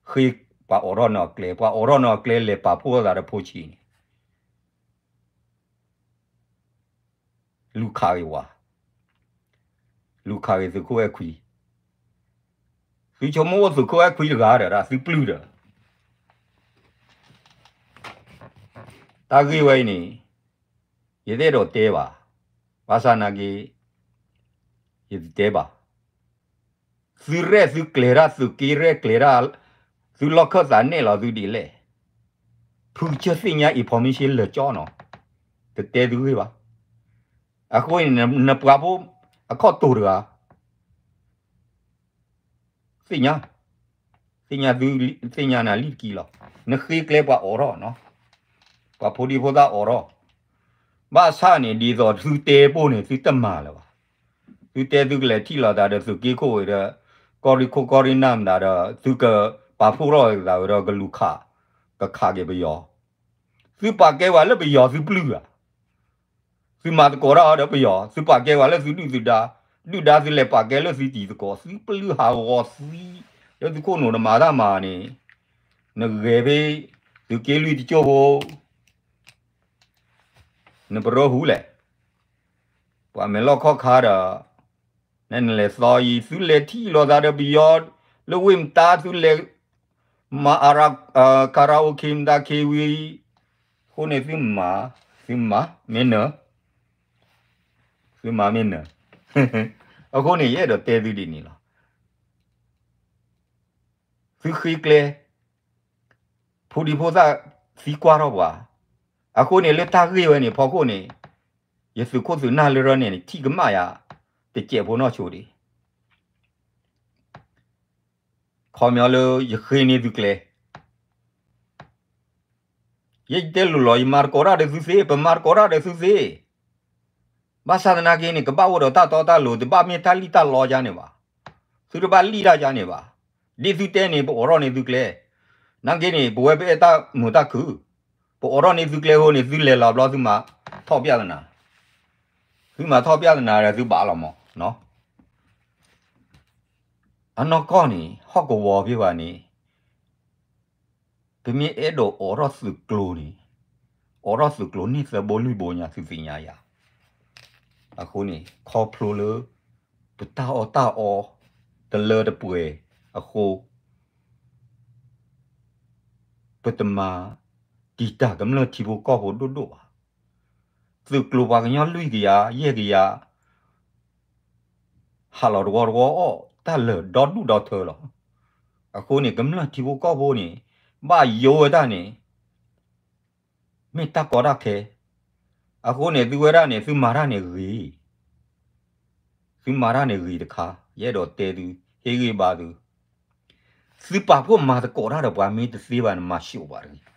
ဃ့ပှၤအိးထီၣ်နီၣ်ကျဲ, ပှၤအိးထီၣ်နီၣ်ကျဲလဲၤပာ်ဖှိၣ်ထီၣ်သးဒီးဖိဆံးန့ၣ် လူၤခးဂ့ၤဝဲ, လူၤခးဂ့ၤသုးခိၣ်အဲၣ်ခွံ, သုဆိကမိၣ်အိၣ်သုးခိၣ်အဲၣ်ခွံတဂၤဒီး သုပျုၢ်ဒီး တၢ်ဂ့ၢ်ဝဲအံၤန့ၣ် ယတအဲၣ်ဒိးတဲဘၣ်, ဘၣ်ဆၣ်နာ်က့ ယတတဲဘၣ်. သုရဲၣ်သုကျဲၤတၢ် သုးက့ရဲၣ်ကျဲၤတၢ်, သုလီၢ်ခၢၣ်သးနဲၣ်လီၤသုဒ်လဲၣ်, ဖုကစၢၢ်သ့ၣ်ညါ information လၢာ်ကၠီနီၤ, တတဲသုဂ့ၢ်ဘၣ်. အဃိန့ၣ် နပှၤဖိအခီၣ်တိၤတဂၤ သ့ၣ်ညါ, သ့ၣ်ညါသု, သ့ၣ်ညါနၤလံတကံလီၤ. နဃ့ကျဲပှၤအိးထီၣ်နီၤ, ပှၤဖိဒံဖိသၣ်အိးထီၣ်, ဘၣ်ဆၣ်န့ၣ် ဒ်သိးသုတဲပိၢ်န့ၣ် သုတမၤလၢၤဘၣ်. သုတဲသုကလဲၤထံၣ်လိာ်သးဒီးသုးက့ခိၣ်ဝဲဒီး ကီၢ်ရ့ၣ်ခိၣ်ကီၢ်ရ့ၣ်နၢ်မတၤဒီး သုကပာ်ဖှိၣ်ထီၣ်သးဝဲဒီးကလူၤခး, ကခးက့ၤပယီၤ, သုပာ်ကဲပှၤလၢပယီၤသုပျုၢ်ဧါ. သုမၤသကိးတၢ်အီၤဒီးပယီၤ, သုပာ်ကဲပှၤလၢသုဒုၣ်သုဒါ, ဒုၣ်ဒါသုလဲၤပာ်ကဲလၢသုတံၤသကိး, သုပျုၢ်ဟးဂီၤသံ, လၢသုခိၣ်နူာ်တမၤတၢ်မၤန့ၣ်, နဂဲၤဖဲ သုးက့လွံၢ်တကၠိၢ်ဖိ နပရၢဟူလဲၣ်. ပှၤမဲာ်လီၢ်ခီၣ်ခါဒီး နလဲၤသီအံၤ သုလဲၤထံၣ်လိာ်သးဒီးပယီၤ လၢဝ့ၢ်မတၤ သုလဲၤမၤအရ karaoke မတၤ ခ့ဝံၤ, အဃိန့ၣ်သုမၤ, သုမၤ မ့ၢ်နၢၤ, သုမၤမ့ၢ်နၢၤ. အဃိန့ၣ် ယအဲၣ်ဒိးတဲသုဒ်န့ၣ်လီၤ. သုဃ့ကျဲ ဖိဒံဖိသၣ်သံကွၢ်ထီၣ်ပှၤ, အဃိန့ၣ်လၢတၢ်ဂ့ၢ်ဝဲန့ၣ်ဖီခိၣ်န့ၣ်, ယသုးခိၣ်သုးနၢ်လၢရၢန့ၣ် ထံၣ်ကမၣ်ယၤ တစဲးဖိနီၢ်ဆိဒံး, ခီပညီလၢယဃ့န့ၢ်သုကျဲ, ယဲယတဲလိၤလီၤ ယမၤသကိးတၢ်ဒီးသုသ့, ပမၤသကိးတၢ်ဒီးသုသ့, ဘၣ်ဆၣ်သနာ်က့န့ၣ် ကဘၣ်အိၣ်ဒီးတၢ်တီတၢ်လိၤ, တဘၣ်မ့ၢ်တၢ်လံၣ်တၢ်လီကန့ၣ်ဘၣ်, သုတဘၣ်လံၣ်တၢ်ကန့ၣ်ဘၣ်, ဒ်သုတဲန့ၣ် ပအိးထီၣ်န့ၢ်သုကျဲ, နာ်က့န့ၣ် ပဝဲပအဲၣ်တၢ်မုာ်တၢ်ခုၣ်, ပအိးထီၣ်န့ၢ်သုကျဲဖိန့ၣ် သုလဲၤလီၤဘျီသုမၤထီၣ်ပျၢ်သနာ်, သုမၤထီၣ်ပျၢ်သနာ်ဒီးသုဘၣ်လီၤမး. အနီၢ်ကီၢ်န့ၣ် ဟီၣ်ကဝီၤဖဲဘၣ်န့ၣ် ပမ့ၢ်အဲၣ်ဒိးအိးထီၣ်သုးကျိၤန့ၣ်, အိးထီၣ်သုးကျိၤန့ၢ်သၢဘိလွံၢ်ဘိညါသုသ့ၣ်ညါယၤ. အဃိန့ၣ် ခီဖျိလၢ ပတၢ်အီၣ်တၢ်အီ တလၢတပှဲၤအဃိ ပတမၤတံာ်တာ်ကမျၢၢ်ထံဖိကီၢ်ဖိဒိၣ်ဒိၣ်ဘၣ်. သုးကျိၤပှၤကညီလွံၢ်ကယၤ ယဲၢ်ကယၤ ဟးလီၤတဝီတဝီအီၣ်တၢ်လၢာ်ဒီဒူၣ်ဒီထၢလီၤ. အဃိန့ၣ် ကမျၢၢ်ထံဖိကီၢ်ဖိန့ၣ် ဘၣ်ယိဝဲတၢ်န့ၣ် မ့ၢ်တၢ်ကီတၢ်ခဲ. အဃိန့ၣ် သုဝဲဒၣ်န့ၣ် သုမၤတၢ်န့ၣ်ဂ့ၤ, သုမၤတၢ်န့ၣ်ဂ့ၤတခါ, ယအဲၣ်ဒိးတဲသု, ဟ့ၣ်ဂံၢ်ဘါသု, သုပာ်ဖှိၣ်မၤသကိးတၢ်ဒီးပှၤမ့ၢ်တသ့ဘၣ်န့ၣ် မၤၡိးပှၤတဂ့ၤ.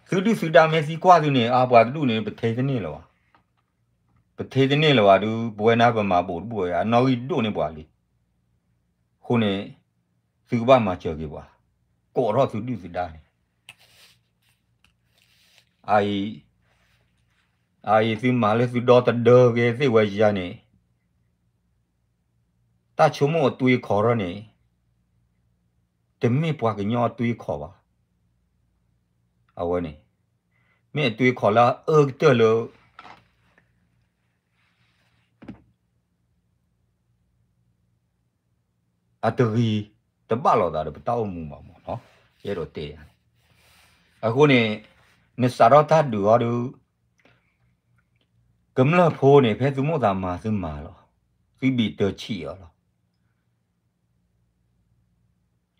သုဒုၣ်သုဒါမ့ၢ်သံကွၢ်သုန့ၣ် အါပှၤတဒူၣ်န့ၣ် ပထဲတန့ၢ်လၢၤဘၣ်, ပထဲတန့ၢ်လၢၤဘၣ်ဒုး ပဝဲနၤပမၤဘူးတဘူး အနီၣ်ဂံၢ်ဒိၣ်န့ၢ်ပှၤလံ. အဃိန့ၣ် သုကဘၣ်မၤစၢၤက့ၤပှၤ, ကိးထီၣ်သုဒုၣ်သုဒါန့ၣ် အအံၤ, အအံၤသုမၤလၢသုဒီသဒၢက့ၤသ့ၣ်ဝဲယၤန့ၣ်, တၢ်ဆိကမိၣ်အသွံၣ်ခီၣ်ထီၣ်န့ၣ်, တမ့ၢ်ပှၤကညီအသွံၣ်ခီၣ်ဘၣ်. အဝဲန့ၣ်, မ့ၢ်အသွံၣ်ခီၣ်လၢအအၢကတၢၢ်လၢ အတဂ့ၤတဘၣ်လိာ်သးဒီးပတၢ်အိၣ်မူဘၣ်မးနီၤ, ယအဲၣ်ဒိးတဲယၤန့ၣ်. အဃိန့ၣ်, နစးထီၣ်တၢ်ဒုးအီၤဒီး, ကမျၢၢ်ဖိန့ၣ် ဖဲသုမိၣ်သးမၤသုမၤလီၤ, သုဘံၣ်တၢၢ်ဆံးအီၤလီၤ.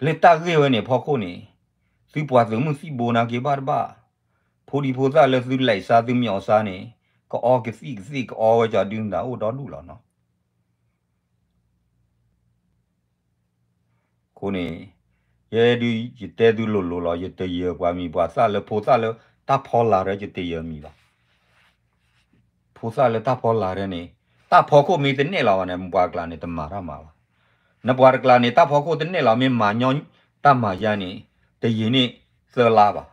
လၢတၢ်ဂ့ၢ်ဝဲန့ၣ်ဖီခိၣ်န့ၣ်, သုပှၤသုးမုၢ်သံၣ်ဘိနာ်က့ဘၣ်တဘၣ်, ဖိဒံဖိသၣ်လၢသုလဲၤစါသုမ့ၢ်အီၣ်စါန့ၣ်, ကအီကသံၣ်ကသ့ၣ်ကအီဝဲကၠီဒုနသးအိၣ်ဒီဒူၣ်လီၤနီၤ. အဃိန့ၣ်, ယဲဒုးယတဲသုလိၤလိၤလီၤ, ယတယၢၤပှၤမံၤပှၤသၣ်လၢဖိသၣ်လၢတၢ်ဖီလာ်ဒီး ယတယၢၤမံၤဘၣ်. ဖိသၣ်လၢတၢ်ဖီလာ်ဒီးန့ၣ်, တၢ်ဖီခိၣ်မ့ၢ်တနဲၣ်လီၤဘၣ်န့ၣ် နပှၤတကျးန့ၣ် တမၤတၢ်မၤဘၣ်. နပှၤတကျးန့ၣ် တၢ်ဖီခိၣ်တနဲၣ်လီၤ မ့ၢ်မၤညီတၢ်မၤယါန့ၣ်, တယံာ်န့ၢ်သၢလါဘၣ်.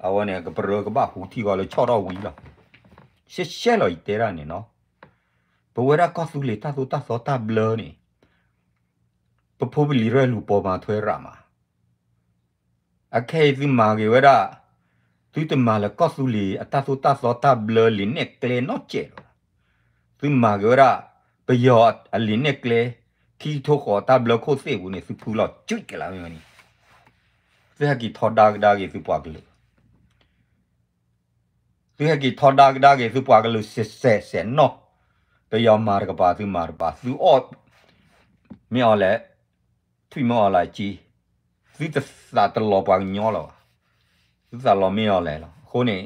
အဝဲန့ၣ် ကပရၢကဘၣ်ဟူးထံၣ်ဃီလၢဆီၣ်ထီၣ်ဝံၤလီၤ. ရှဲရှဲလီၤယတဲဒၣ်န့ၣ်နီၤ. ပဝဲဒၣ်ကီၢ်သူလ့ၤတၢ်သိၣ်တၢ်သီတၢ်ဘျၢန့ၣ်, ပဖိပလံၤရဲၣ်လူၤပိာ်မၤထွဲရၣ်မး. အခဲအံၤသုမၤဂ့ၤဝဲဒၣ်, သုတမၤလၢကီၢ်သူလ့ၤအတၢ်သိၣ်တၢ်သီတၢ်ဘျၢလံာ်နဲၣ်ကျဲနီတစဲးလီၤ. သုမၤဂ့ၤဝဲဒၣ်, ပယီၤအလံာ်နဲၣ်ကျဲ, ခံကထိဃီတၢ်ဘျၢခိၣ်သ့ၣ်ပူၤန့ၣ် သုဖုလီၤစုက့ၤလၢမ့ၢ်ဝဲန့ၣ်, သုဟဲက့ၤထီဒါကဒါက့ၤသုပှၤကလုာ် သုဟဲက့ၤထီဒါကဒါက့ၤသုပှၤကလုာ်စဲးစဲးနီၤ, ပယီၤမၤတကပၤသုမၤတကပၤ သုအီၣ်, မ့ၢ်အီၤလဲၣ်, ထွံၣ်မ့ၢ်အီၤလဲၣ်က့, သုတသးတလီၤပှၤကညီလီၤဘၣ်, သုသးလီၤမ့ၢ်အီၤလဲၣ်လီၤ. အဃိန့ၣ်,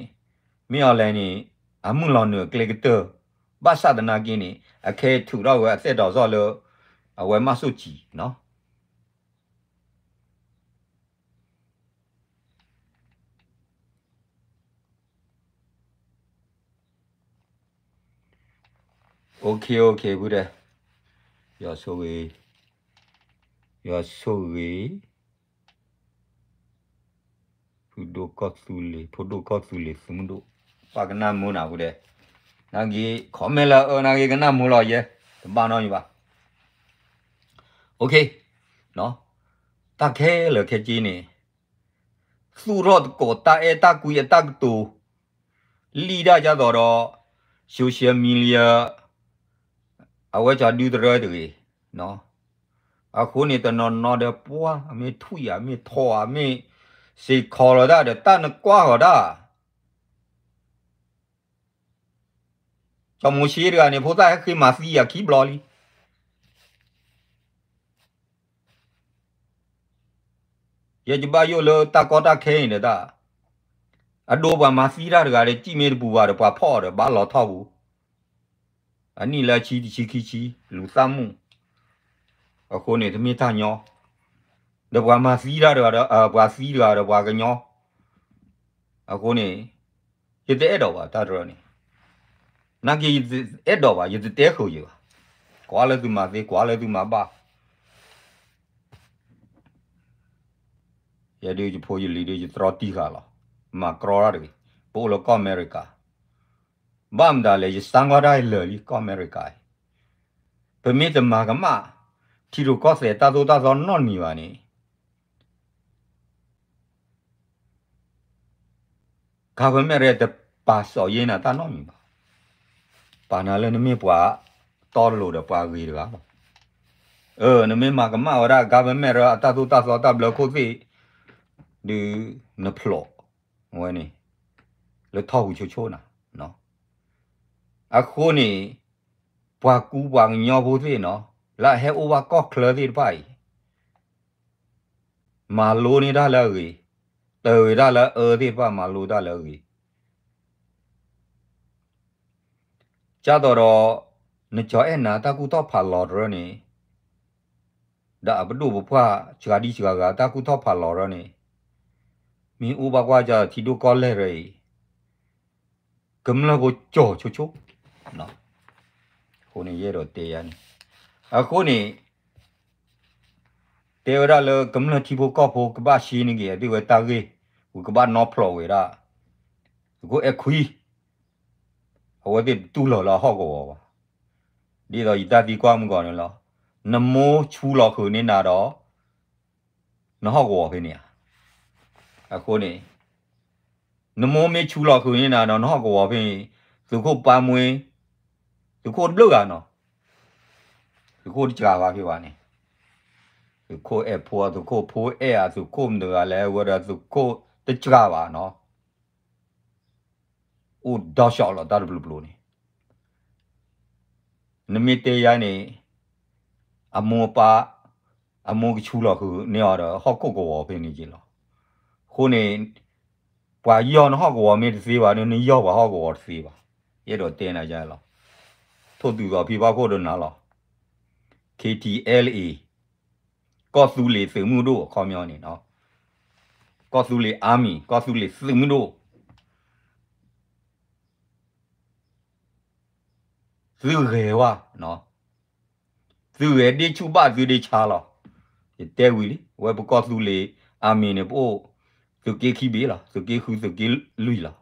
မ့ၢ်အီၤလဲၣ်န့ၣ်, အမုၢ်လီၤနုာ်အကျဲကတၢၢ်, ဘၣ်ဆၣ်သနာ်က့န့ၣ် အခဲအံၤထုးထီၣ်ဝဲအသဲၣ်ဒိးစီၣ်လၢ, အဝဲမၤစူၣ်ကံနီၤ OK, OK, ဖုဒဲး, ယွၤဆိၣ်ဂ့ၤ, ယွၤဆိၣ်ဂ့ၤ, ဖုဒိၣ်ကီၢ်သူလ့ၤ, ဖိဒိၣ်ကီၢ်သူလ့ၤသုးမုၢ်ဒိၣ်, ပှၤကနၣ်မုာ်နၤဖုဒဲး, နာ်က့, ခီမ့ၢ်လၢအအၢနာ်က့ကနၣ်မုာ်လီၤယဲ, တဘၣ်နီတမံၤဘၣ်. OK, တၢ်ခဲလၢာ်ခဲဆ့န့ၣ်, သူၣ်ထီၣ်သကိးတၢ်အဲၣ်တၢ်ကွံအတၢ်ကတိၤ, လံၣ်ဒၣ်ဒ်သိးဒီး, social media, အဝဲကဒုတရၢတဂ့ၤ, အဃိန့ၣ်တနီၤနီၤဒီးပှၤမ့ၢ်ထွံၣ်ဧါ မ့ၢ်ထီဧါ မ့ၢ်စ့ၢ်ကီးလီၤတၢ်ဒီးတၢ်နကွၢ်ဃီၤတၢ် စီၤမိၤၡ့တဂၤန့ၣ် ဖိသၣ်ဟဲဃ့မၤသံယၤခံဘျီလံ. ယဲယဘၣ်ယိၣ်လၢတၢ်ကီတၢ်ခဲအံၤဒီးတၢ်, အဒိပှၤမၤသံတၢ်တဂၤဒီး စံၣ်မ့ၢ်တပူၤဘၣ်ဒီးပှၤဖီၣ်အီၤဒီးဘၣ်လီၤထီၣ်ပူၤ, အနံၣ်လၢဆံတဆံခံဆံ လူၤသၣ်မူၣ်, အဃိန့ၣ်တမ့ၢ်တၢ်ညီ, ဒီးပှၤမၤသံတၢ်တဂၤဒီး ပှၤသံတဂၤဒီးပှၤကညီ, အဃိန့ၣ် ယတအဲၣ်ဒိးဘၣ်တၢ်တရၢန့ၣ်, နာ်က့ယတအဲၣ်ဒိးဘၣ် ယတတဲဃုာ်ယၤဘၣ်, ကွၢ်လၢသုမၤသ့ ကွၢ်လၢသုမၤဘၣ်. ယဲဒုးယဖိယလံၤဒုးယတြီတံၢ်ဃာ်လီၤ. မၤကြီတၢ်တဂ့ၤ. ပအိၣ်လၢကီၢ်အမဲရကၤ, ဘၣ်မတၤလဲၣ် ယစၢ်ကွၢ်တၢ်လၢာ်လံ ကီၢ်အမဲရကၤအံၤ, ပမ့ၢ်တမၤကမၣ် ထံရူၢ်ကီၢ်သဲးတၢ်သိၣ်တၢ်သီနီတမံၤဘၣ်န့ၣ် government တပာ်စီၣ်ယဲနၤတၢ်နီတမံၤဘၣ်. ပာ်နၤလၢနမ့ၢ်ပှၤတီလိၤဒီးပှၤဂ့ၤတဂၤလီၤ. အၢ နမ့ၢ်မၤကမၣ်ဝဲဒၣ် government အတၢ်သိၣ်တၢ်သီတၢ်ဘျၢခိၣ်သ့ၣ် ဒုးနဖျိးဝဲန့ၣ် လၢထီၣ်ဟူးဆိဆိနၤ. အဃိန့ၣ် ပှၤကူပှၤကညီဖိသ့ၣ်နီၤ လၢအဟဲအိၣ်ဘၣ်ကီၢ်ချၢသ့ၣ်တဖၣ်အံၤ မၤလိန့ၢ်တၢ်လၢအဂ့ၤ, တၢာ်ဝဲဒၣ်လၢအအၢသ့ၣ်တဖၣ်မၤလိတၢ်လၢအဂ့ၤ ကၢ်သိးဒီး နကၠီအဲၣ်နၤတၢ်ကူၣ်ထီၣ်ဖးလီၤတရၢန့ၣ်, ဒီးအပဒိၣ်ပပှၢ်စှၤဒံစှၤဂၤတၢ်ကူၣ်ထီၣ်ဖးလီၤတရၢန့ၣ်, မ့ၢ်အိၣ်ဘၣ်ကွၢ်ကၢ်ထံဒိၣ်ကီၢ်လဲၢ်ရၢအံၤ, ကမျၢၢ်ဖိကၠီၤဆိဆိ, အဃိန့ၣ်ယအဲၣ်ဒိးတဲယၤန့ၣ်, အဃိန့ၣ် တဲဝဲဒၣ်လၢကမျၢၢ်ထံဖိကီၢ်ဖိကဘၣ်ရှဲန့ၢ်က့ၤအသ့ၣ်ဝဲတၢ်ဂ့ၢ်, ဝံၤကဘၣ်နီဖျိးဝဲဒၣ်, သုးခိၣ်အဲၣ်ခွံ, အဝဲသ့ၣ်တတူၢ်လိာ်လၢအဟီၣ်ကဝီၤဘၣ်. ဒ်သိးယတၢ်သံကွၢ်မုၢ်ဂီၤန့ၣ်လီၤ. နမိၢ်ဆူလီၤဃုာ်န့ၢ်နၤဒီး နဟီၣ်ကဝီၤဖဲန့ၣ်ဧါ. အဃိန့ၣ် နမိၢ်မ့ၢ်ဆူလီၤဃုာ်န့ၢ်နၤဒီးနဟီၣ်ကဝီၤဖဲန့ၣ်, သုးခိၣ်ပၢ်မှဲ, သုးခိၣ်တဘျုးဂၤနီၤ, သုးခိၣ်တစှၤဘၣ်ဖဲဘၣ်န့ၣ်, သုးခိၣ်အဲၣ်ဖိ, သုးခိၣ်ဖိအဲၣ်ဧါ, သုးခိၣ်မတၤတဂၤလဲၣ်, ဝဲဒီးသုးခိၣ်တစှၤဘၣ်နီၤ. အိၣ်ဒီးဆှီလီၤတၢ်တပျိပျိန့ၣ်, နမ့ၢ်တဲယၤန့ၣ်, အမိၢ်အပၢ်, အမိၢ်ကဆူလီၤဃုာ်န့ၢ်အီၤဒီး ဟီၣ်ခိၣ်ကဝီၤဖဲန့ၣ်က့လီၤ. အဃိန့ၣ်, ပှၤယီၢ်နဟီၣ်ကဝီၤမ့ၢ်တသ့ဘၣ်ဒီး နယီၢ်ပှၤဟီၣ်ကဝီၤတသ့ဘၣ်. ယအဲၣ်ဒိးတဲနၤယၤလီၤ. ထိၣ်သူၣ်သီဖံဘၣ်ခိၣ်ဒီးနၤလီၤ. K T L A, ကီၢ်သူလ့ၤသုးမုၢ်ဒိၣ်အခီပညီန့ၣ်, ကီၢ်သူလ့ၤ army, ကီၢ်သူလ့ၤသုးမုၢ်ဒိၣ် သုဂဲၤဝဲ, သုဂဲၤဒ့ဆူၣ်ဘၣ်သုဒ့ဆါလီၤ. ယတဲဝံၤလံ, ဝဲပကီၢ်သူလ့ၤအမံၤန့ၣ် ပအိၣ်သုးက့ခံဘ့ၣ်လီၤ, သုးက့ဃု သုးက့လွံၢ်လီၤ.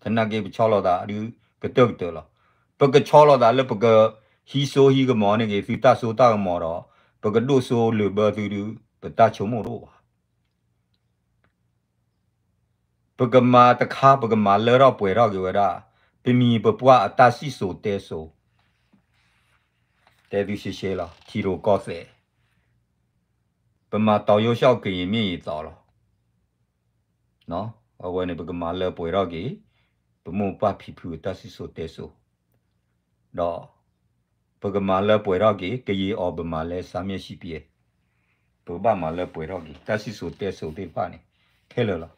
သနာ်က့ပဆီလီၤသးဒုးကတၢၢ်ကတၢၢ်လီၤ. ပကဆီလီၤသးလၢပကဟံးစိဟံးကမီၤန့ၢ်က့ၤသုတၢ်စိတၢ်ကမီၤဒီး ပကဒိၣ်စိလၢၤဘၢသုဒုး ပတၢ်ဆိကမိၣ်တအိၣ်ဘၣ်. ပကမၤတခါ ပကမၤလၢထီၣ်ပှဲၤထီၣ်က့ၤဝဲဒၣ် ပမံၤပပှၢ်အတၢ်စံၣ်စိၤတဲစိၤ, တဲသုရှဲရှဲလီၤ, ထံရူၢ်ကီၢ်သဲး, ပမၤတီၤယိၤဆၣ်ကယံာ်မ့ၢ်ယံာ်သီလီၤ. အဝဲန့ၣ် ပကမၤလၢပှဲၤထီၣ်က့ၤ ပမိၢ်ပၢ်ဖံဖုအတၢ်စံၣ်စိၤတဲစိၤ, ဒီး ပကမၤလၢပှဲၤထီၣ်က့ၤ ကယံာ်အီၤပမၤလၢစၢ်မ့ၢ်စံပယဲ, ပကဘၣ်မၤလၢပှဲၤထီၣ်က့ၤ တၢ်စံၣ်စိၤတဲစိၤသ့ၣ်တဖၣ်န့ၣ် ခဲလၢာ်လီၤ.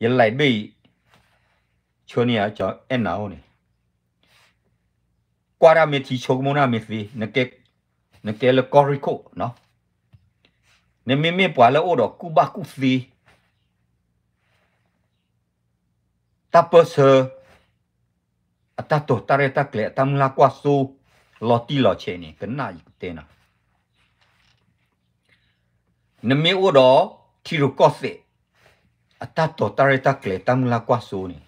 ယလဲၤဘ့ၣ်အံၤ ဆၢန့ၢ်ယၤ အဲၣ်နၤအိၣ်န့ၣ်, ကွၢ်တၢ်မ့ၢ်ထံဆိကမိၣ်တၢ်မ့ၢ်သ့, နကဲလၢကီၢ်ရ့ၣ်ခိၣ်, နမ့မ့ၢ်ပှၤလၢအိၣ်ဒီးကူၣ်ဘၣ်ကူၣ်သ့ တၢ်ပၢၢ်ဆၢ အတၢ်တိာ်တၢ်ရဲၣ်တၢ်ကျဲၤ အတၢ်မုၢ်လၢ်ကွၢ်စိ လီၤတံၢ်လီၤဆဲးန့ၣ် ကနၣ်ယကတဲနၤ, နမ့ၢ်အိၣ်ဒီးထံရူၢ်ကီၢ်သဲး အတၢ်တိာ်တၢ်ရဲၣ်တၢ်ကျဲၤ တၢ်မုၢ်လၢ်ကွၢ်စိန့ၣ်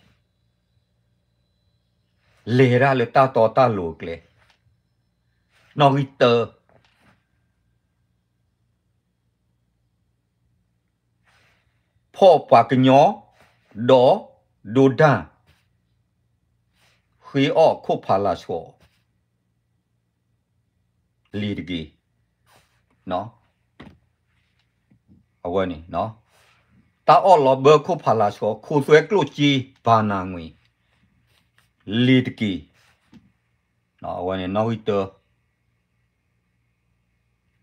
လဲၤဒၣ်လၢတၢ်တီတၢ်လိၤအကျဲ, နီၣ်ဂံၢ်တၢ ဖီၣ်ပှၤကညီ ဒီးဒိဒၣ် ဃ့အီၣ်ခိၣ်ဖးလာ်ဆှီ လ့ၤတက့ၢ်. အဝဲန့ၣ် တၢ်အီၣ်လီၤဘၢခိၣ်ဖးလာ်ဆှီ ခိသွဲကျိၣ်စ့ ဘၤနၤငွေ လ့ၤတက့ၢ်. အဝဲန့ၣ် နီၣ်ဂံၢ်တၢ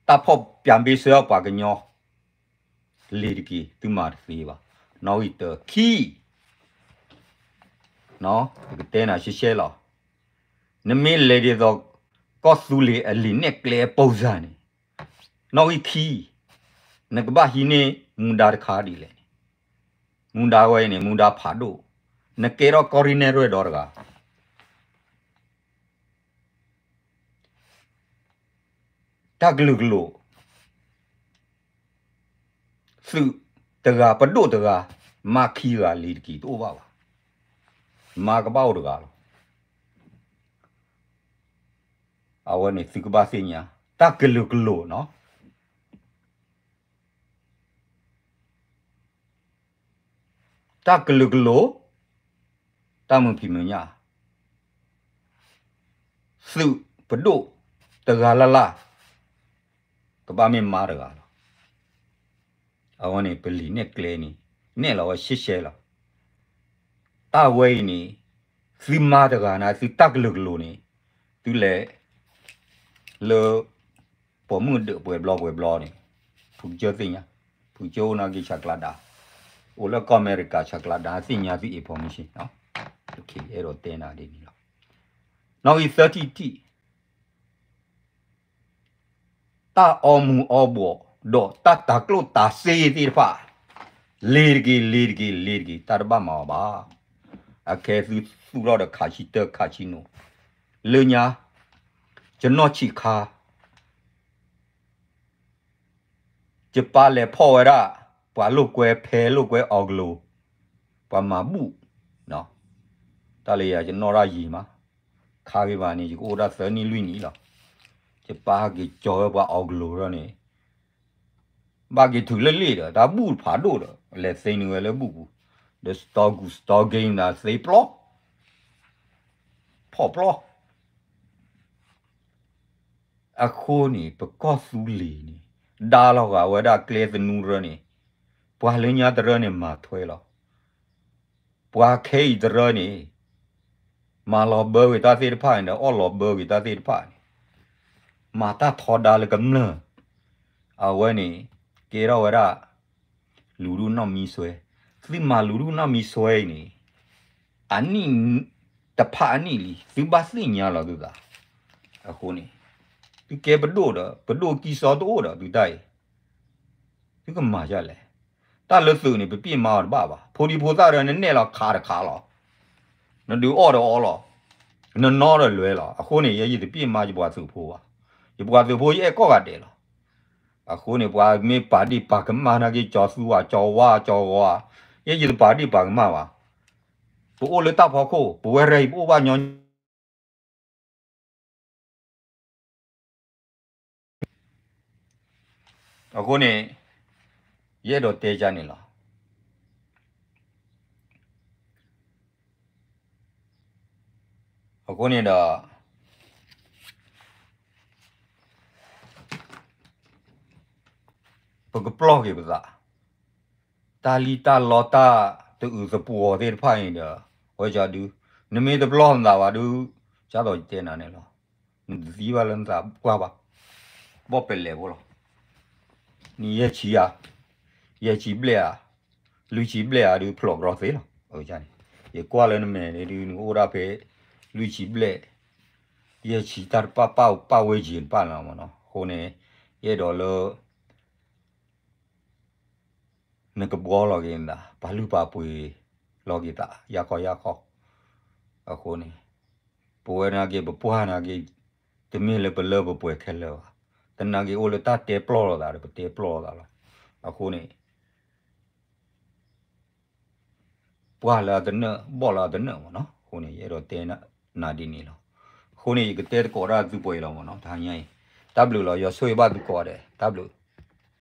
တၢ်ဖီၣ်ပၠးဘ့ဆှၢအပှၤကညီ လ့ၤတက့ၢ် သုမၤတသ့ဘၣ်. နီၣ်ဂံၢ်တၢ ခံ ပကတဲနၤရှဲရှဲလီၤ. နမ့ၢ်လဲၤဒ်သိး ကီၢ်သူလ့ၤအလံာ်နဲၣ်ကျဲအပိစၢ်န့ၣ်, နီၣ်ဂံၢ်ခံ နကဘၣ်ဟံးန့ၢ်မူဒါတခါဒ်လဲၣ်န့ၣ်, မူဒါဝဲအံၤန့ၣ် မူဒါဖးဒိၣ်, နကဲထီၣ်ကီၢ်ရ့ၣ်နဲၣ်ရွဲၣ်ဒီတဂၤ တၢ်ကလုာ်ကလိာ် သုး သုးတဂၤပဒိၣ်တဂၤ မၤခံဂၤလံၤတက့ၤတအိၣ်ဘၣ်ဘၣ်. မၤကဘၣ်အိၣ်တဂၤလီၤ. အဝဲန့ၣ်သုကဘၣ်သ့ၣ်ညါ တၢ်ကလုာ်ကလိၤနီၤ. တၢ်ကလုာ်ကလိၤ, တၢ်မုာ်ဖံးမုာ်ညၣ်, သုးပဒိၣ်တဂၤလၢ်လၢ် ကဘၣ်မ့ၢ်မါတဂၤလီၤ. အဝဲန့ၣ် ပလံာ်နဲၣ်ကျဲန့ၣ် နဲၣ်လီၤဝဲရှဲရှဲလီၤ. တၢ်ဝဲအံၤန့ၣ် သုမါတဂၤန့ၣ် သုတၢ်ကလုာ်ကလိၤန့ၣ် သုလဲၤ လၢ ပိာ်မုၣ်ဒၢးပှဲၤဘျီပှဲၤဘျီန့ၣ် ဖုကစၢၢ်သ့ၣ်ညါ, ဖုကစၢၢ်အိၣ်နာ်က့ဆးကျးဒါ, အိၣ်လၢကီၢ်အမဲရကၤဆးကျးဒါသ့ၣ်ညါသု information နီၤ. အဲၣ်ဒိးတဲနၤဒ်န့ၣ်လီၤ. နီၣ်ဂံၢ်သၢထံၣ်တထံၣ် တၢ်အီမူၤအီဘှီး ဒီးတၢ်တၤကျိၣ်တၤစ့သ့ၣ်တဖၣ် လ့ၤတက့ၤ လ့ၤတက့ၤ လ့ၤတက့ၤ တၢ်တဘၣ်မၤအီၤဘၣ်. အခဲသုသူၣ်ထီၣ်ဒီးခးဆံတၢခးဆံနိ, လၢညါ ကနီၢ်ဆံးခါ ယပၢ်လဲၤဖီၣ်ဝဲဒၣ် ပှၤလိာ်ကွဲဖဲလိာ်ကွဲအီၤကလိၤ, ပှၤမၤဘူၣ်, တၢ်လၢယၤယနီၣ်တၢ်ယံာ်မး, ခါဂ့ၤဘၣ်န့ၣ် ယကအိၣ်ဒၣ်သၢနံၣ်လွံၢ်နံၣ်လီၤ. ယပၢ်ဟဲက့ၤကၠီၤဝဲပှၤအီၤကလိၤဒီးန့ၣ် ဘၣ်က့ၤထုးလၢလ့ၣ်ဒီး တၢ်ဘူၣ်ဖးဒိၣ်ဒီး လဲၤသ့န့ၢ်ဝဲလၢဘူၣ်ပူၤ, ဒီးစတီကူစတီဂ့ၤမးသ့ပျီ, ဖီၣ်ပျီ အဃိန့ၣ် ပကီၢ်သူလ့ၤန့ၣ် ဒါလီၤဂာ်ဝဲဒၣ်ကျဲသနူတရၢန့ၣ်, ပှၤလၢညါတရၢန့ၣ်မၤထွဲလီၤ. ပှၤခဲအံၤတရၢန့ၣ် မၤလီၤဘၢက့ၤတၢ်သ့ၣ်တဖၣ်န့ၣ်ဒီး အီၣ်လီၤဘၢက့ၤတၢ်သ့ၣ်တဖၣ်န့ၣ်, မၤတၢ်ထီဒါလၢကမျၢၢ်, အဝဲန့ၣ် ကဲထီၣ်ဝဲဒၣ် လူထုနီၢ်မံစွဲ, သုမၤလူထုနီၢ်မံစွဲအံၤန့ၣ် အနံၣ်တဖၣ်အနံၣ်လံ သုဘၣ်သ့ၣ်ညါလီၤသုသး. အဃိန့ၣ် သုကဲပဒိၣ်ဒီး ပဒိၣ်ကံၢ်စီတအိၣ်ဒီးသုတၢ်အံၤ သုကမၤဒ်လဲၣ်. တၢ်လၢသုးန့ၣ် ပပျ့ၢ်မါအီၤတဘၣ်ဘၣ်. ဖိဒံဖိသၣ်ဒီးနနဲၣ်လီၤခးတခးလီၤ. နဒုးအီၣ်ဒီးအီလီၤ. နနီဒီးလွဲလီၤ. အဃိန့ၣ် ယဲယတပျ့ၢ်မါယပှၤသုးဖိဘၣ်. ယပှၤသုးဖိယအဲၣ်ကိးဂၤဒဲးလီၤ. အဃိန့ၣ် ပှၤမ့ၢ်ပာ်ဒ့ၣ်ပာ်ကမၣ်နာ်က့ ကၠီၤသူဝါ ကၠီၤဝါ ကၠီၤဝါ, ယဲယတပာ်ဒ့ၣ်ပာ်ကမၣ်ဘၣ်. ပအိၣ်လၢတၢ်ဖီခိၣ် ပဝဲရဲၣ်အံၤ ပအိၣ်ဘၣ်ညီ အဃိန့ၣ် ယအဲၣ်ဒိးတဲဒ်န့ၣ်လီၤ. အဃိန့ၣ်ဒီး ပကပျီၢ်က့ၤပသး, တၢ်လံၣ်တၢ်လီတၢ်တအုးသပှီၤသ့ၣ်တဖၣ်န့ၣ်ဒီး ဝဲဒၣ်ဒုး နမ့ၢ်တပျီၢ်နသးဘၣ်ဒုး ကၢ်သိးယတဲနၤန့ၣ်လီၤ. နတသံဘၣ်လၢနသးပှၢ်ဘၣ်, ဘီၣ်ပဲလဲၤဖိလီၤ. နံၣ်ယဲၢ်ဆံဧါ, ယဲၢ်ဆံဘျဲၣ်ဧါ, လွံၢ်ဆံဘျဲၣ်ဧါဒုး ဖျိးကြီသ့လီၤ. ယကွၢ်လၢနမဲာ်န့ၣ်ဒုး နကအိၣ်ဒၣ်ဖဲ လွံၢ်ဆံဘျဲၣ်, ယဲၢ်ဆံတၢ်တပၣ်ပၣ်ဝဲယံၤတပၣ်လီၤမ့ၢ်နီၤ. အဃိန့ၣ် ယအဲၣ်ဒိးလၢ နကဘှီလီၤက့ၤနသး, ပာ်လုၢ်ပာ်ပှ့ၤလီၤက့ၤသး ယၢ်ခီယၢ်ခီ. အဃိန့ၣ် ပဝဲနာ်က့ ပပှၢ်နာ်က့ တမ့ၢ်လၢပလၢပပှဲၤခဲလၢာ်ဘၣ်. တနာ်က့အိၣ်လၢတၢ်တဲပျီၢ်လိာ်သးဒီး ပတဲပျီၢ်လိာ်သးလီၤ. အဃိန့ၣ် ပှၢ်လၢအသနၢၣ် ဘီၣ်လၢအသနၢၣ်မ့ၢ်နီၤ. အဃိန့ၣ် ယအဲၣ်ဒိးတဲနၤဒ်န့ၣ်လီၤ. အဃိန့ၣ် ယကတဲသကိးတၢ်သုပှဲၤလီၤမ့ၢ်နီၤ တဟါညါအံၤ. တၢ်ဘျုးလီၤ ယွၤဆိၣ်ဂ့ၤဘၣ်သုကိးဂၤဒဲး တၢ်ဘျုး.